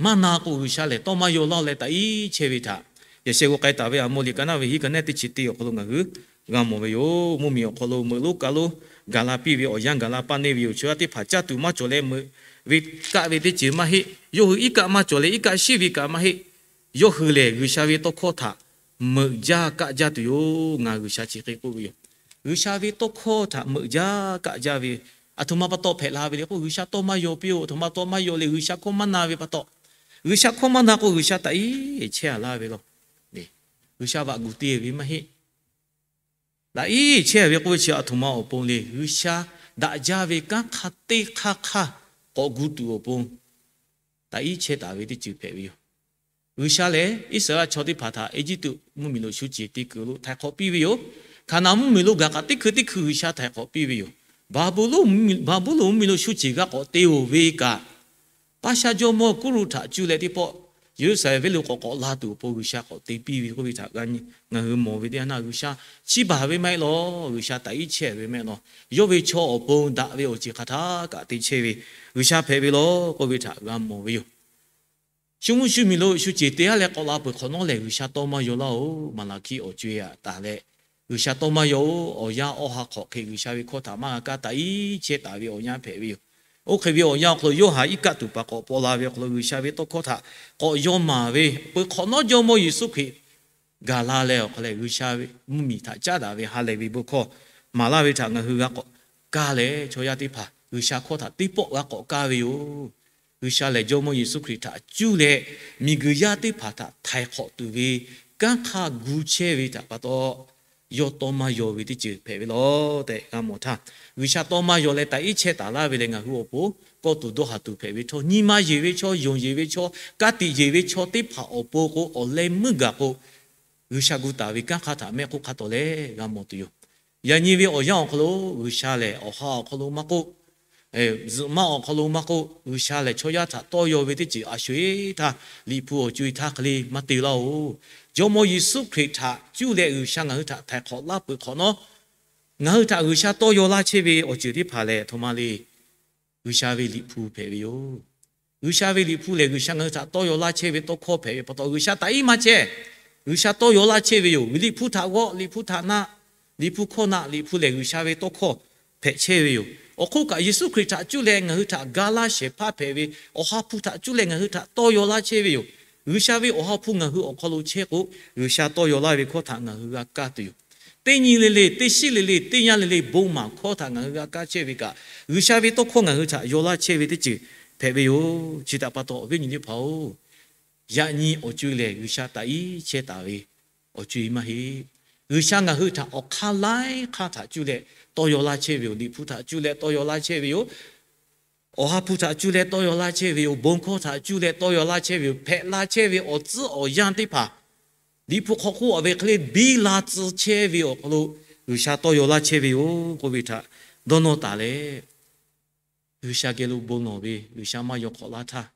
maˇ na k'o, G'uiˬsha lehˬ tawˇ maˇ yaw laˇ leh taꞈ iˉ chehˇ ve htaꞈ yaꞈ sheh g'aw k'ai taˍ ve Aˍmoˍ liꞈ ka naˆ ve hiˉ ka naˆ teˇ chi teˇ awˬ hk'aw lo ngaˬ hui g'a mawˬ ve yoˬ. Mvuhˇmiˬ awˬ hk'aw lo meuꞈ lonˉ ka lonˉ gaˬ la piˇ ve awˬ yanˇ gaˬ la paˇ neˇ ve yoˬ. Chaw yaˇ teˇ hpaˍ caˇ tuˬ maˇ cawˬ leh meuꞈ ve kaˆ ve teˇ ceuˬ maˇ heˆ. Yawˇ hui iˉ kaˆ maˇ cawˬ leh iˉ kaˆ shiˉ ve kaꞈ maˇ heˆ. Yawˇ hui lehˬ G'uiˬsha ve tawˇ hkawˇ htaꞈ meuꞈ jaˇ kaˆ jaˇ tuˬ yoˬ. Ngaˬ G'uiˬsha chi hk'e k'oˆ ve yoˬ. G'uiˬsha ve tawˇ hkawˇ htaꞈ meuꞈ jaˇ kaˆ jaˇ ve, aˬ htoꞈ ma pa taw hpehꞈ la ve le k'o, G'uiˬsha tawˇ maˇ yaw piˇ-oˬ. Aˬ htoꞈ ma tawˇ maˇ yaw le, G'uiˬsha hkawˇ maˇ na ve pa taw. G'uiˬsha hkawˇ maˇ na k'o, G'uiˬsha taꞈ iˉ chehˇ-a laˇ ve law. G'uiˬsha vaꞈ gu te ve maˇ heˆ. Taꞈ iˉ chehˇ ve k'oˆ ve chi aˬ htoꞈ ma awˬ pon le, G'uiˬsha daꞈ jaˇ ve kanˉ hk'a teˇ hk'aˇ hk'aˇ k'awꞈ gu tuˬ awˬ pon taꞈ iˉ chehˇ taˍ ve teˇ ceuˬ hpehꞈ ve yoˬ. G'uiˬsha lehˬ Iˉsaˍreˍlaˆ chaw teˇ hpaˍ htaꞈ Eˇjiˇtuꞈ mvuhˇmiˬ lo shu ceˬ te kuiˬ lo htaiˍ hk'awꞈ piˇ ve yoˬ. Hkaˍnanˍ mvuhˇmiˬ lo gaˬ kaꞈ teˇ hkui teˇ hkui G'uiˬsha htaiˍ hk'awꞈ piˇ ve yoˬ. Baˍbuˍlonˍ mvuhˇmiˬ lo shu ceˬ g'a k'awꞈ te-oˬ ve kaꞈ, Paˇshaˇ jawˇmawˇ Kuˇruˆ htaꞈ cuˇ leh teˇ pawˆ Yeˍruˆsaˍlehnˍ venˇ lo k'awꞈ k'awꞈ la tuˬ awˬ pon G'uiˬsha k'awꞈ te piˇ ve k'oˆ ve htaꞈ g'a nyi. Ngaˬ hui mawˬ ve teˇ yanˇ htaˇ, G'uiˬsha chiˇ baˬ ve maˇ heˆ law. G'uiˬsha taꞈ iˉ chehˇ ve maˇ heˆ law. Yawˇ ve chaw awˬ pon daꞈ ve awˬ ceuˬ hk'a htaˇ kaꞈ te chehˇ ve G'uiˬsha hpehꞈ ve law k'oˆ ve htaꞈ g'a mawˬ ve yoˬ. Shu mvuhˇ shu miˬ lo shu ceˬ te-a leh k'awꞈ la peuˬ hk'awꞈ nawˉ lehˬ, G'uiˬsha tawˇ maˇ yaw laˇ-oˬ. Maˍlaˍhkiˆ awˬ co-e htaꞈ taˍ leh, G'uiˬsha tawˇ maˇ yaw-oˬ, awˬ yanˇ awˇ ha hk'awꞈ hk'e G'uiˬsha ve hkawˇ htaꞈ maˇ g'a kaˇ taꞈ iˉ chehˇ taˍ ve awˬ yanˇ hpehꞈ ve yoˬ. Oˇ hk'e ve awˬ yanˇ awˬ hk'aw lo Yoˇhanˬ iˉ kaˆ tuˬ paˍ k'awꞈ paw la ve awˬ hk'aw lo G'uiˬsha ve tawˇ hkawˇ htaꞈ k'awꞈ yaw maˍ ve, peuˬ hk'awꞈ nawˉ Jawˇmawˇ Yeˍsuˆ Hkriꞈ gaˬ la leh awˬ hk'aw leh G'uiˬsha ve mvuhˇmiˬ htaꞈ caˉ daꞈ ve ha lehˬ ve bon hkawˇ maˍ laˇ ve htaꞈ ngaˬ hui g'a k'awꞈ kaˇ leh, chaw yaˇ teˇ hpaˍ G'uiˬsha hkawˇ htaꞈ teˇ pawˆ g'a k'awꞈ kaˇ ve yoˬ. G'uiˬsha lehˬ Jawˇmawˇ Yeˍsuˆ Hkriꞈ htaꞈ cuˇ leh miˬguiˬ yaˇ teˇ hpaˍ htaꞈ htaiˍ hk'awꞈ tuˬ ve kanˉ hk'aˇ gu chehˇ ve htaꞈ pa taw, yawˇ tawˇ maˇ yaw ve teˇ ceuˬ hpehꞈ ve law tehꞈ g'a mawˬ htaˇ, G'uiˬsha tawˇ maˇ yaw leh taꞈ iˉ chehˇ taˍ laˇ ve leh ngaˬ hui awˬ pon kawˇ tuˬ dawˇ haˍ tuˬ hpehꞈ ve htawˇ, nyi ma yeˬ ve chaw, yonˍ yeˬ ve chaw, ka tiꞈ yeˬ ve chaw teˇ hpaˍ awˬ pon k'o, awˬ leh meuˇ gaˬ k'o, G'uiˬsha gu taˍ ve kanˉ hk'aˇ htaꞈ mehˆ hk'oˆ hk'a tawˍ leh g'a mawˬ tuˬ yoˬ. Yaꞈ nyi ve awˬ yanˇ awˬ hk'aw lo G'uiˬsha lehˬ awˬ ha awˬ hk'aw lo maˇ k'oˆ, zuhꞈ maˆ awˬ hk'aw lo maˇ k'oˆ, G'uiˬsha lehˬ chaw yaˇ htaꞈ tawˇ yaw ve teˇ ceuˬ a sho-eˬ htaˇ, Liꞈ hpu awˬ co-e htaˇ hk'e le maˇ te laˇ-oˬ. Jawˇmawˇ Yeˍsuˆ Hkriꞈ htaꞈ cuˇ leh G'uiˬsha ngaˬ hui htaꞈ htaiˍ hk'awꞈ laˇ peuˬ hk'awꞈ nawˉ, ngaˬ hui htaꞈ G'uiˬsha tawˇ yaw laˇ chehˇ ve awˬ ceuˬ teˇ hpaˍ lehˬ, a htoꞈ ma le, G'uiˬsha ve Liꞈ hpu hpehꞈ ve yoˬ. G'uiˬsha ve Liꞈ hpu lehˬ G'uiˬsha ngaˬ hui htaꞈ tawˇ yaw laˇ chehˇ ve tawˇ hkawˇ hpehꞈ ve pa taw, G'uiˬsha taꞈ iˉ maˇ chehˇ. G'uiˬsha tawˇ yaw laˇ chehˇ ve yoˬ. Liꞈ hpu htaꞈ g'awˆ, Liꞈ hpu htaꞈ naˆ, Liꞈ hpu hkawˇ naˆ, Liꞈ hpu lehˬ G'uiˬsha ve tawˇ hkawˇ hpehꞈ chehˇ ve yoˬ. Awˬ hk'oˆ kaꞈ Yeˍsuˆ Hkriꞈ htaꞈ cuˇ leh ngaˬ hui htaꞈ ga laˇ shehˍ hpaˇ hpehꞈ ve Awˬ ha hpu htaꞈ cuˇ leh ngaˬ hui htaꞈ tawˇ yaw laˇ chehˇ ve yoˬ. G'uiˬsha ve Awˬ ha hpu ngaˬ hui awˬ hk'aw lo chehˇ k'o, G'uiˬsha tawˇ yaw laˇ ve hkawˇ htaꞈ ngaˬ hui g'a kaˇ tuˬ yoˬ. Teˇ nyi le le, teˇ shiˉ le le, teˇ yanˇ le le, bon maˍ hkawˇ htaꞈ ngaˬ hui g'a kaˇ chehˇ ve kaꞈ, G'uiˬsha ve tawˇ hkawˇ ngaˬ hui htaꞈ yaw laˇ chehˇ ve teˇ ceuˬ hpehꞈ ve yoˬ. Chi htaꞈ pa taw, awˬ viˉ awˬ nyi teˇ hpaˍ-oˬ, yaꞈ nyi awˬ co-e lehˬ G'uiˬsha taꞈ iˉ chehˇ taˍ ve awˬ co-e maˇ heˆ. G'uiˬsha ngaˬ hui htaꞈ awˬ hk'aˇ laiˉ hk'aˇ htaꞈ cuˇ leh tawˇ yaw laˇ chehˇ ve yoˬ. Liꞈ hpu htaꞈ cuˇ leh tawˇ yaw laˇ chehˇ ve yoˬ. Awˬ ha hpu htaꞈ cuˇ leh tawˇ yaw laˇ chehˇ ve yoˬ. Bon hkawˇ htaꞈ cuˇ leh tawˇ yaw laˇ chehˇ ve yoˬ. Hpehꞈ la chehˇ ve awˬ tcuhˉ awˬ yanˇ teˇ hpaˍ, Liꞈ hpu hk'aw k'oˆ ve hk'e le biˇ la tcuh chehˇ ve awˬ hk'aw lo G'uiˬsha tawˇ yaw laˇ chehˇ ve yoˬ k'oˆ ve htaꞈ dawˇ nawˇ taˍ leh, G'uiˬsha geh lo bon lawˬ ve G'uiˬsha maˇ yaw hk'awꞈ laˇ htaˇ,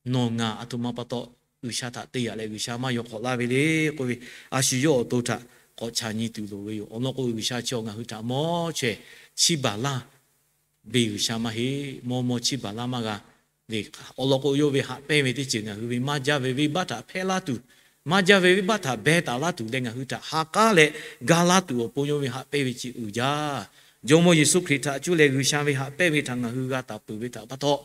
nawˬ ngaˬ a htoꞈ ma pa taw G'uiˬsha htaꞈ te yaꞈ leh G'uiˬsha maˇ yaw hk'awꞈ laˇ ve le k'oˆ ve, a shu yawˇ awˬ to htaꞈ k'awꞈ chaꞈ nyi tuˬ loˍ ve yoˬ. Awˬ lawn k'o, G'uiˬsha chi awˬ ngaˬ hui htaꞈ mawˇ chaweh chiˇ baˬ laˇ ve G'uiˬsha maˇ heˆ. Mawˇ mawˇ chiˇ baˬ laˇ maˇ g'a ve awˬ lawn k'o, yawˇ ve haꞈ pehnˇ ve teˇ ceuˬ ngaˬ hui ve maˇ jaˇ ve venˇbaˆ htaꞈ hpehˇ laˇ tuˬ, maˇ jaˇ ve venˇbaˆ htaꞈ beh taˍ laˇ tuˬ leh ngaˬ hui htaꞈ ha k'aˉ leh ga laˇ tuˬ awˬ pon yawˇ ve haꞈ pehnˇ ve chi uiˍ jaˇ. Jawˇmawˇ Yeˍsuˆ Hkriꞈ htaꞈ cuˇ leh G'uiˬsha ve haꞈ pehnˇ ve htaꞈ ngaˬ hui g'a taˍ peuˬ ve htaꞈ pa taw,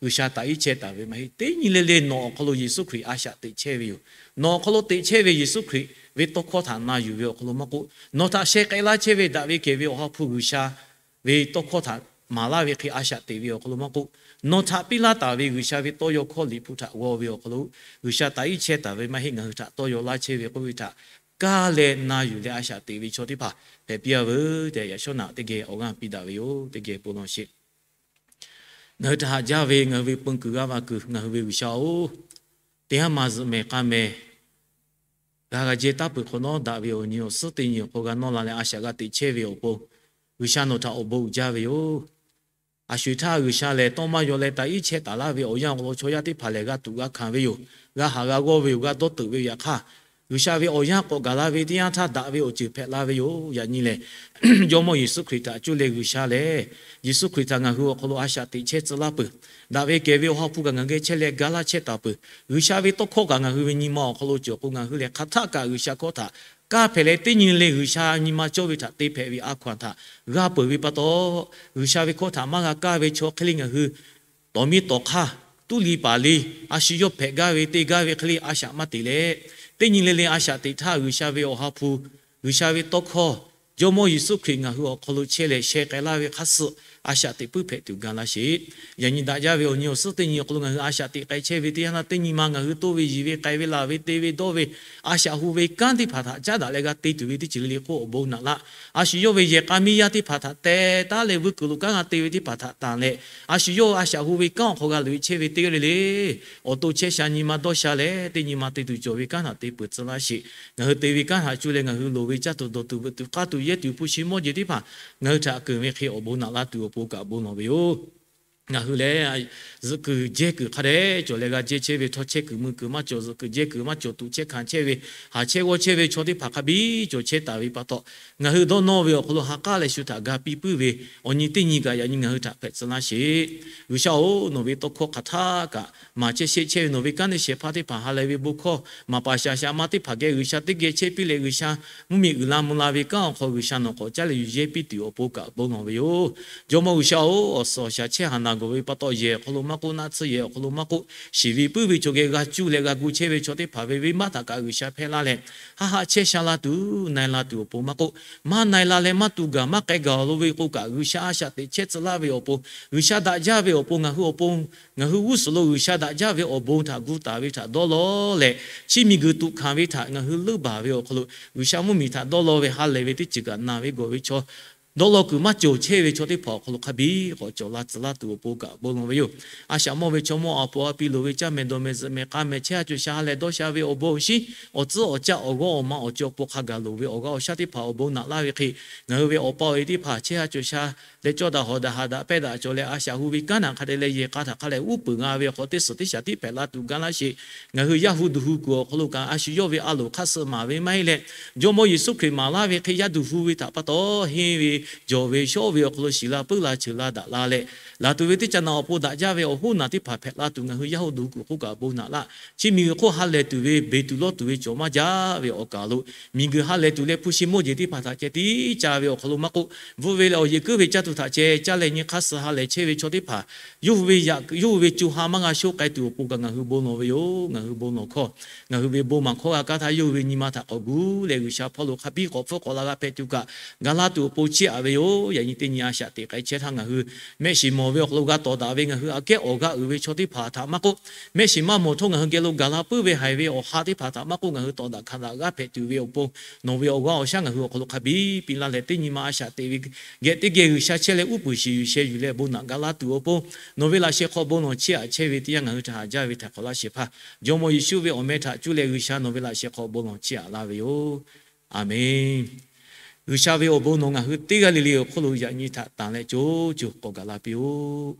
G'uiˬsha taꞈ iˉ chehˇ taˍ ve maˇ heˆ. Teˇ nyi le le nawˬ awˬ hk'aw lo Yeˍsuˆ Hkriꞈ a shaꞈ teꞈ chehˇ ve yoˬ. Nawˬ awˬ hk'aw lo teꞈ chehˇ ve Yeˍsuˆ Hkriꞈ ve tawˇ hkawˇ htaꞈ na yuˬ ve awˬ hk'aw lo maˇ k'oˆ, nawˬ htaꞈ sheh k'ai laˇ chehˇ ve daꞈ ve kehˬ ve Awˬ ha hpu G'uiˬsha ve tawˇ hkawˇ htaꞈ maˍ laˇ ve hk'e a shaꞈ teꞈ ve awˬ hk'aw lo maˇ k'oˆ, nawˬ htaꞈ piˇ laˇ taˍ ve G'uiˬsha ve tawˇ yaw hkawˇ Liꞈ hpu htaꞈ g'aw ve awˬ hk'aw lo G'uiˬsha taꞈ iˉ chehˇ taˍ ve maˇ heˆ. Ngaˬ hui htaꞈ tawˇ yaw laˇ chehˇ ve k'oˆ ve htaꞈ kaˇ leh na yuˬ leh a shaꞈ teꞈ ve chaw teˇ hpaˍ hpehꞈ piˇ-a veuˬ tehꞈ, yaꞈ shawˉ naꞈ teˇ geh awˬ g'aˇ piˇ daꞈ ve yoˬ. Teˇ geh bon lawˬ sheˍ. Ngaˬ hui htaꞈ haꞈ jaˇ ve, ngaˬ hui ve peun kuiˬ g'aˇ va kuiˬ ngaˬ hui ve G'uiˬsha-oˬ, teˇ haˉ ma zuhꞈ mehˍ k'a mehˍ g'a g'a jehˇ taˉ peuˬ hk'awꞈ nawˉ, daꞈ ve awˬ nyi awˬ suhˉ teˇ nyi awˬ hk'aw g'a nawˇ la leh a shaꞈ g'a teꞈ chehˇ ve awˬ pon, G'uiˬsha nawˬ htaꞈ awˬ bon uiˍ jaˇ ve yoˬ. A sho eˬ htaˇ G'uiˬsha lehˬ tawˇ maˇ yaw leh taꞈ iˉ chehˇ taˍ laˇ ve awˬ yanˇ awˬ hk'aw lo chaw yaˇ teˇ hpaˍ lehˬ g'a tuꞈ g'a hkanˍ ve yoˬ. G'a haꞈ g'a g'awˇ ve yoˬ. G'a dawˇ teuꞈ ve yoˬ. Yaꞈ hk'aˇ, G'uiˬsha ve awˬ yanˇ k'awꞈ gaˬ la ve teˇ yanˇ htaˇ daꞈ ve awˬ ceuˬ hpehꞈ la ve yoˬ. Yaꞈ nyi lehˬ, Jawˇmawˇ Yeˍsuˆ Hkriꞈ htaꞈ cuˇ leh G'uiˬsha lehˬ, Yeˍsuˆ Hkriꞈ htaꞈ ngaˬ hui awˬ hk'aw lo a shaꞈ teꞈ chehˇ tcuh laˇ peuˬ. Daꞈ ve kehˬ ve Awˬ ha hpu kaꞈ ngaˬ geh chehˇ leh ga laˇ chehˇ taˍ peuˬ. G'uiˬsha ve tawˇ hkawˇ kaꞈ ngaˬ hui ve nyi ma awˬ hk'aw lo cawˬ k'o, ngaˬ hui lehˬ hk'aˬ htaˆ kaꞈ G'uiˬsha hkawˇ htaꞈ kaˇ hpehꞈ leh, teˇ nyi le G'uiˬsha nyi ma cawˇ ve htaꞈ te hpehꞈ ve a hkaw-anˬ htaꞈ g'a peuˬ ve pa taw, G'uiˬsha ve hkawˇ htaꞈ maˇ g'a kaˇ ve chaw hk'e le ngaˬ hui tawˍ miˇ tawˍ hk'aˇ, tuˉ li paˍ le, a shu yawˇ hpehꞈ gaˇ ve te gaˇ ve hk'e le a shaꞈ maˇ teꞈ leh, teˇ nyi le le a shaꞈ teꞈ htaˇ G'uiˬsha ve Awˬ ha hpu, G'uiˬsha ve tawˇ hkawˇ, Jawˇmawˇ Yeˍsuˆ Hkriꞈ ngaˬ hui awˬ hk'aw lo chehˇ leh sheh k'ai laˇ ve hk'a suh a shaꞈ teꞈ puiˉ hpehꞈ tuˬ ga laˇ sheˍ. Yaꞈ nyi daꞈ jaˇ ve awˬ nyi awˬ suhˉ teˇ nyi awˬ hk'aw lo ngaˬ hui a shaꞈ teꞈ k'ai chehˇ ve teˇ yanˇ htaˇ, teˇ nyi ma ngaˬ hui toˇ ve yiˬ ve k'ai ve laˬ ve te ve dawˇ ve a shaꞈ hu ve kanˉ teˇ hpaˍ htaꞈ caˉ daꞈ leh g'a te tuˬ ve teˇ ceuˬ le le hk'oˆ awˬ bon naꞈ laˇ. A shu yawˇ ve yehˬ k'a miˇ yaˇ teˇ hpaˍ htaꞈ teh taˉ leh vuiˇ kuiˬ lo kanˉ g'a te ve teˇ hpaˍ htaꞈ tanˬ leh, a shu yawˇ a shaꞈ hu ve kanˉ awˬ hk'aw g'a loꞈ e chehˇ ve teˇ g'aˇ le le awˬ to chehˇ sha nyi ma dawˇ sha leh, teˇ nyi ma te tuˬ cawˬ ve kanˉ htaꞈ te peuˬ tcuh laˇ sheˍ. Ngaˬ hui te ve kanˉ htaꞈ cuˇ leh ngaˬ hui loˍ ve caˇ tuˬ dawˬ tuˬ veuꞈ tuˬ k'aˇ tuˬ yehˇ tuˬ hpu shi mawˇ jeˬ teˇ hpaˍ ngaˬ hui htaꞈ keunˍ ve hk'e awˬ bon naꞈ laˇ tuˬ awˬ pon kaꞈ bon lawˬ ve yoˬ. Ngaˬ hui lehˬ, zuhꞈ kuiˬ jehˇ kuiˬ hk'a dehꞈ cawˬ leh g'a jehˇ chehˇ ve, htawˇ chehˇ kuiˬ mui kuiˬ maˇ cawˬ, zuhꞈ kuiˬ jehˇ kuiˬ maˇ cawˬ, tuꞈ chehˇ hkanˍ chehˇ ve, haˍ chehˇ g'awˇ chehˇ ve chaw teˇ hpaˍ hk'a biˇ cawˬ chehˇ taˍ ve pa taw, ngaˬ hui dawˇ nawˇ ve awˬ hk'aw lo ha k'aˉ leh shu htaꞈ ga piˇ puiˉ ve awˬ nyi teˇ nyi kaꞈ yaꞈ nyi ngaˬ hui htaꞈ hpehꞈ tcuh laˇ sheˍ. G'uiˬsha-oˬ, nawˬ ve tawˇ hkawˇ hk'aˬ htaˇ kaꞈ maˍ chehˇ sheˆ chehˇ ve, nawˬ ve kanˉ te shehˍ hpaˇ teˇ hpaˍ ha lehˬ ve bon hkawˇ maˍ paˍ shaˍ shaˍ ma teˇ hpaˍ geh G'uiˬsha teˇ geh chehˇ piˇ leh, G'uiˬsha mvuhˇmiˬ uiˍ la mvuh la ve kanˉ awˬ hk'aw G'uiˬsha nawˬ k'awꞈ caˉ leh yuˬ yehˇ piˇ tuˬ awˬ pon kaꞈ bon lawˬ ve yoˬ. Jawˇmawˇ G'uiˬsha-oˬ, awˬ suhˍ awˬ shaˍ chehˇ haˍ naˬ gawˬ ve pa taw, yehˬ awˬ hk'aw lo maˇ k'oˆ, naˆ tsuhˇ yehˬ awˬ hk'aw lo maˇ k'oˆ, shiˍ ve puiˉ ve chaw geh g'a cuˇ leh g'a gu chehˇ ve chaw teˇ hpaˍ ve venˇbaˆ htaꞈ kaꞈ G'uiˬsha hpehˇ laˇ leh, haˆ haˆ chehˇ sha la tuˬ, na e la tuˬ awˬ pon maˇ k'oˆ, maˇ na e la leh maˇ tu gaˬ maˇ k'ai gaˬ lo ve k'o kaꞈ, G'uiˬsha a shaꞈ teꞈ chehˇ tcuh laˇ ve awˬ pon, G'uiˬsha daꞈ jaˇ ve awˬ pon ngaˬ hui awˬ pon, ngaˬ hui g'uˇ suhˍ lo G'uiˬsha daꞈ jaˇ ve awˬ bon htaꞈ gu taˍ ve htaꞈ dawˇ law leh, chi miˬguiˬ tuꞈ hkanˍ ve htaꞈ ngaˬ hui leuˆ baˬ ve awˬ hk'aw lo G'uiˬsha mvuhˇmiˬ htaꞈ dawˇ law ve ha lehˬ ve teˇ ceuˬ kaꞈ na ve gawˬ ve chaw, dawˇ law kuiˬ maˇ cawˬ chehˇ ve chaw teˇ hpaˍ awˬ hk'aw lo hk'a biˇ k'awꞈ cawˬ la tcuh laˇ tuˬ awˬ pon kaꞈ bon lawˬ ve yoˬ. A shaꞈ mawˇ ve chaw mawˇ a po a pi loˍ ve caˇ mehˍ dawˬ mehˍ zuhꞈ mehˍ k'a mehˍ chehˇ ha cawˬ sha ha lehˬ dawˇ sha ve awˬ bon awˬ shinˉ, awˬ tcuhˉ awˬ caˆ awˬ g'awˇ awˬ ma awˬ ceuˬ awˬ pon hk'a gaˬ loˍ ve awˬ g'aˇ awˬ shaˉ teˇ hpaˍ awˬ bon naꞈ laˇ ve hk'e, ngaˬ hui ve awˬ pa awˬ e teˇ hpaˍ chehˇ ha cawˬ sha leh cawˇ daꞈ hawˍ daꞈ haꞈ daꞈ pehˇ daꞈ cawˬ leh, a shaꞈ hu ve kanˉ htaꞈ hk'a dehꞈ leh yehˬ k'a htaꞈ hk'a lehꞈ uˉ peunˍ g'a ve awˬ hk'aw teˇ suhˍ teˇ shaˍ tiˉ hpehꞈ la tuˬ gaˇ laˇ sheˍ. Ngaˬ hui yaˇ hu duˬ hu kuiˬ awˬ hk'aw lo kaꞈ a shu yawˇ ve a loˍ hk'aˇ suh maˍ ve maˇ heˆ leh, Jawˇmawˇ Yeˍsuˆ Hkriꞈ maˍ laˇ ve hk'e yaˇ duˬ hu ve htaꞈ pa taw henˇ ve, jawˬ ve, shawˉ ve awˬ hk'aw lo shiˍ la puiˉ la cheuˬ la daꞈ la leh, laˬ tuˬ ve teˇ ca naˬ awˬ pon daꞈ jaˇ ve awˬ hoˉ naˬ teˇ hpaˍ hpehꞈ la tuˬ ngaˬ hui yaˇ hu duˬ hu kuiˬ hk'oˆ kaꞈ bon naꞈ laˇ. Chi miˬguiˬ hk'oˆ ha lehˬ tuˬ ve beˬ tuˬ lawˇ tuˬ ve cawˬ maˇ jaˇ ve awˬ kaˬ lo, miˬguiˬ ha lehˬ tuˬ leh hpu shi mawˇ jeˬ teˇ hpaˍ htaꞈ ceh tiˉ ca ve awˬ hk'aw lo maˇ k'oˆ, bvuhꞈ ve leh awˬ yeˬ kuiˉ ve caˇ tuˬ htaꞈ ceh caˇ leh nyi hk'aˇ suh ha lehˬ chehˇ ve chaw teˇ hpaˍ, yawˇ hui ve yaꞈ yawˇ hui ve co ha maˇ g'a shoˆ k'ai tuˬ awˬ pon kaꞈ ngaˬ hui bon lawˬ ve yoˬ. Ngaˬ hui bon lawˬ hkawˇ, ngaˬ hui ve bon maˍ hkawˇ g'a kaˇ htaˇ yawˇ hui ve nyi ma htaꞈ k'awꞈ gu leh G'uiˬsha hpawˇ lo hk'a biˇ k'awꞈ hpfuhˆ k'awꞈ la g'a hpehꞈ tuˬ kaꞈ ga laˇ tuˬ awˬ pon chiˇ aꞈ ve yoˬ. Yaꞈ nyi teˇ nyi a shaꞈ teꞈ k'ai chehˇ htaˇ ngaˬ hui mehˆ shiˍ mawˬ ve awˬ hk'aw lo g'a tawˍ daꞈ ve ngaˬ hui aꞈ kehˉ awˬ g'aˇ uiˍ ve chaw teˇ hpaˍ htaꞈ maˇ k'oˆ, mehˆ shiˍ maˇ mawˬ htawˇ ngaˬ hui geh lo gaˬ la puiˉ ve haiˬ ve awˬ ha teˇ hpaˍ htaꞈ maˇ k'oˆ, ngaˬ hui tawˍ daꞈ hkanˍ daꞈ g'aˇ hpehꞈ tuˬ ve awˬ pon nawˬ ve awˬ g'aˇ awˬ shaˉ ngaˬ hui awˬ hk'aw lo hk'a biˇ piˇ laˇ leh teˇ nyi ma a shaꞈ teꞈ ve geh teˇ geh G'uiˬsha chehˇ leh uˉ peunˍ shiˍ yuˬ sheh yuˬ leh bon naꞈ ga laˇ tuˬ awˬ pon nawˬ ve laꞈ sheh hk'aw bon lawˬ chiˇ aꞈ chehˇ ve teˇ yanˇ ngaˬ hui htaꞈ haꞈ jaˇ ve htaꞈ hk'awꞈ laˇ shehˍ hpaˇ Jawˇmawˇ Yeˍsuˆ ve awˬ meh htaꞈ cuˇ leh G'uiˬsha nawˬ ve laꞈ sheh hk'aw bon lawˬ chiˇ aꞈ laˇ ve yoˬ. Aˬmenˍ. G'uiˬsha ve awˬ bon nawˬ ngaˬ hui teˇ g'aˇ le le awˬ hk'oˆ lo yaꞈ nyi htaꞈ tanˬ leh co co k'awꞈ gaˬ la piˇ-oˆ.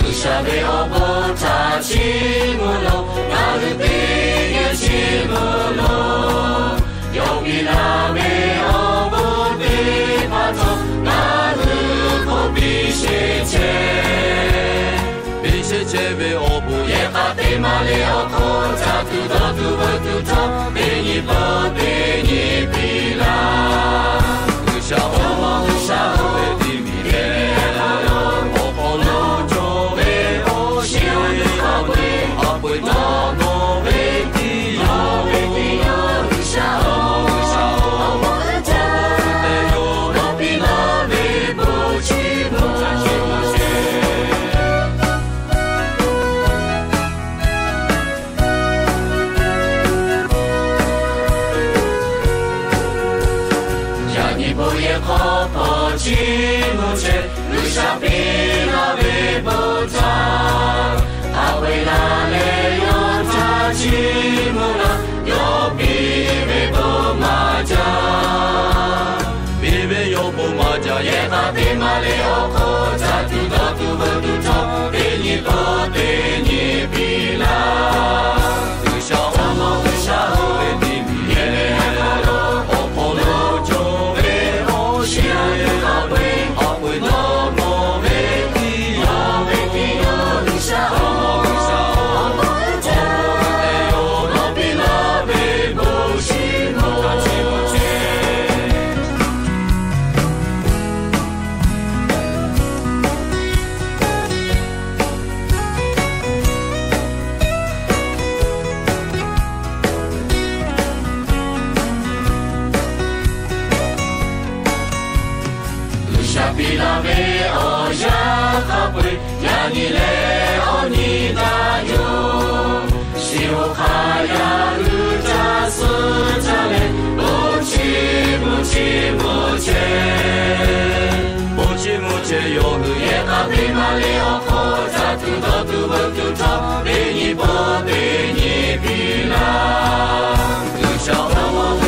G'uiˬsha ve awˬ bon htaꞈ chiˇ mvuh loˬ, ngaˬ hui teˇ geh chiˇ mvuh loˬ. Yawˇ piˇ laˇ ve awˬ bon teˇ hpaˍ htawˇ ngaˬ hui k'oˆ piˇ shehˍ chehˇ. Piˇ shehˍ chehˇ ve awˬ bon yehˬ k'a teˇ maˬ le awˬ hk'aw caˇ tuˬ dawˇ tuˬ veuꞈ tuˬ htawˇ teˇ nyi pawˆ teˇ nyi piˇ laˇ. G'uiˬsha-oˬ, G'uiˬsha-oˬ, ve tiˇ miˬ leh awˬ hk'aw lo cawˬ ve awˬ shiˍ awˬ nu hk'a peu-eˬ, a peu-eˬ dawˇ nawˇ ve tiˇ yoˬ, ve tiˇ yoˬ. G'uiˬsha-oˬ, G'uiˬsha-oˬ, awˬ bon uiˍ jaˇ, nawˬ piˇ laˇ ve bon chiˇ mvuh. Yaꞈ nyi bon yehˬ hk'aw hpawˇ chiˇ mvuh chehˇ, G'uiˬsha piˇ laˇ ve bon htaꞈ haꞈ ve laˬ leh yawˇ htaꞈ chiˇ mvuh laˇ, yawˇ piˇ ve bon maˇ jaˇ. Piˇ ve yawˇ bon maˇ jaˇ, yehˬ k'a teˇ maˬ le awˬ hk'aw caˇ tuˬ dawˇ tuˬ veuꞈ tuˬ htawˇ teˇ nyi pawˆ teˇ nyi piˇ laˇ. G'uiˬsha-oˬ, G'uiˬsha-oˬ, ve tiˇ miˬ leh awˬ hk'aw lo cawˬ ve awˬ shiˍ awˬ nu hk'a peu-eˬ, a peu-eˬ dawˇ nawˇ ve tiˇ yoˬ, ve tiˇ yoˬ. G'uiˬsha-oˬ, G'uiˬsha-oˬ, awˬ bon uiˍ jaˇ, nawˬ piˇ laˇ ve bon chiˇ mvuh. G'uiˬsha piˇ laˇ ve awˬ yanˇ hk'a peu-eˬ yaꞈ nyi leh awˬ nyi daꞈ yoˬ. Chi awˬ hk'aˇ yaꞈ hui caˇ suh caˇ leh, bon chiˇ mvuh chiˇ mvuh chehˇ. Bon chiˇ mvuh chehˇ yawˇ hui yehˬ k'a teˇ maˬ le awˬ hk'aw caˇ tuˬ dawˇ tuˬ veuꞈ tuˬ htawˇ teˇ nyi pawˆ teˇ nyi G'uiˬsha-oˬ,